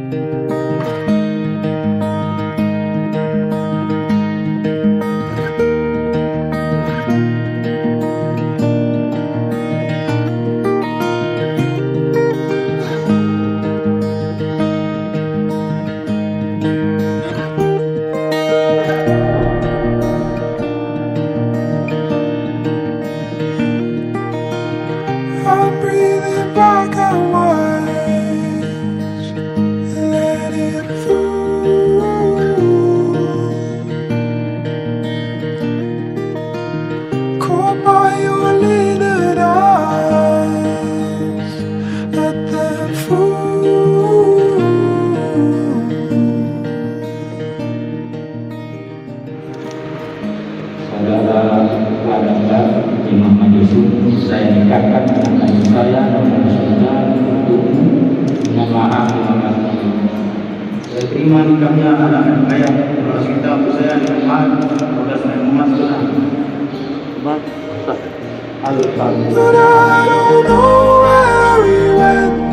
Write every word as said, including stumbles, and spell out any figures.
I'm breathing back at once, let it through. Caught by your little eyes, let them fool. Saudara Wanita Imam Majusi, saya nikahkan anak saya dengan saudara untukmu. Mohon maaf, terima kasih. Saya terima nikahnya anak saya, saudara Wanita, untuk saya dengan mahar dua belas ribu emas tunai. Alhamdulillah. But I don't know where he went.